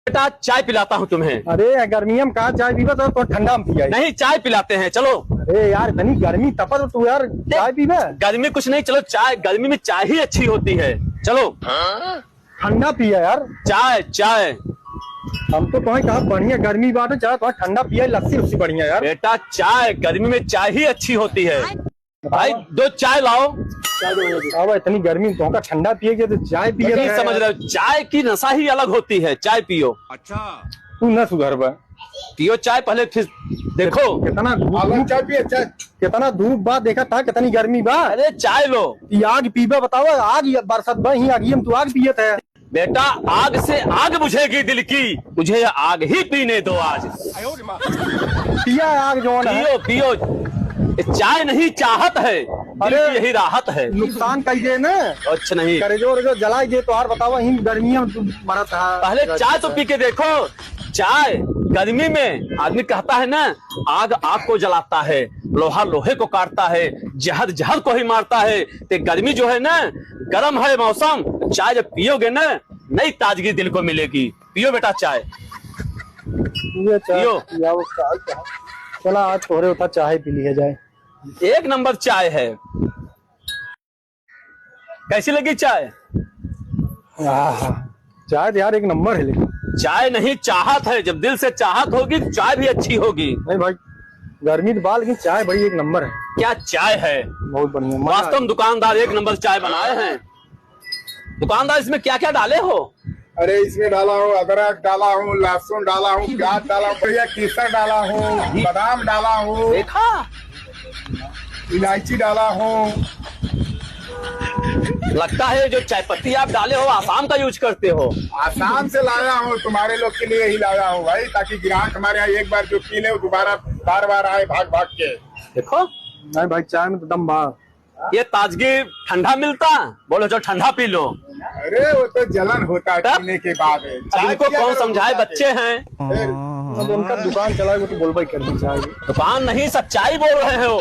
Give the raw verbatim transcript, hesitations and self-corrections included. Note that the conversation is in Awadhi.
बेटा, चाय पिलाता हूँ तुम्हें। अरे यार, गर्मिया में कहाँ चाय पीबा, तो, तो ठंडा में पिया। नहीं, चाय पिलाते हैं, चलो। अरे यार, इतनी गर्मी तपत तू यार, चाय पीबा? गर्मी कुछ नहीं, चलो चाय, गर्मी में चाय ही अच्छी होती है, चलो। ठंडा पिया यार। चाय, चाय। हम तो तुम्हें कहा बढ़िया गर्मी बात है, चाय तुम्हें ठंडा पिया, लस्सी उस्सी बढ़िया यार। बेटा, चाय, गर्मी में चाय ही अच्छी होती है। भाई, दो चाय लाओ। अब इतनी गर्मी में तोहका ठंडा पिए के तो चाय पिए नहीं रहे समझ यार। रहे हो? चाय की नशा ही अलग होती है। चाय पियो। अच्छा। तू ना सुधर बा। पियो चाय पहले, फिर देखो। कितना धूप, अलग चाय पिए, चाय। कितना धूप बा, देखा था कितनी गर्मी बा। अरे चाय लो। ई आग पीबा बतावा, आग ये बरसत बा, ही आग, ये हम तू आग पियत है। बेटा, आग से आग बुझेगी दिल की, मुझे यह आग ही पीने दो आज। पिया आग जौन है। पियो, पियो। ये चाय नहीं, चाहत है, दिल अरे, की यही राहत है। नुकसान कई दे ना। अच्छा नहीं। करेजो वरेजो जलाई दे, तो और बतावा, इन गर्मियों में तू मरत है। पहले चाय तो पी के देखो, चाय गर्मी में आदमी कहता है ना, आग आग को जलाता है, लोहा लोहे को काटता है, जहर जहर को ही मारता है। ते गर्मी जो है ना, गरम है मौसम, चाय जब पियोगे ना, नई ताजगी दिल को मिलेगी। पियो बेटा चाय। ये चाय पियो। पिया वो चाय का। चला आज तोहरे उठा चाय पी लिया जाए। एक नंबर चाय है। कैसी लगी चाय? आहा, चाय तो यार एक नंबर है, लेकिन चाय नहीं, चाहत है। जब दिल से चाहत होगी तो चाय भी अच्छी होगी। नहीं भाई, गर्मी तो बा, लेकिन चाय बड़ी एक नंबर है। क्या चाय है? बहुत बढ़िया, मजा आ वास्तव में गया। दुकानदार एक नंबर चाय बनाए हैं। दुकानदार, इसमें क्या क्या डाले हो? अरे, इसमें डाला हूँ अदरक, डाला हूँ लहसुन, डाला हूँ प्याज, डाला हूँ भैया केसर, डाला हूँ बादाम, डाला हूँ देखा? इलायची, डाला हूँ। लगता है जो चाय पत्ती आप डाले हो, आसाम का यूज करते हो। आसाम से लाया हूँ, तुम्हारे लोग के लिए ही लाया हूँ भाई, ताकि ग्राहक हमारे यहाँ एक बार जो पी ले, वो दोबारा बार बार आए भाग भाग के। देखो। नहीं भाई, चाय में तो दम बा। ये ताजगी ठंडा मिलता, बोलो जो ठंडा पी लो। अरे, वो तो जलन होता है तब? पीने के बाद। अब चाय इनको पिया कौन करो, समझाए, चाय। बच्चे हैं। फिर अब उनका दुकान चलाए, वो तो बोलबा ही कर दी चाय। दुकान नहीं, सच्चाई बोल रहे हो।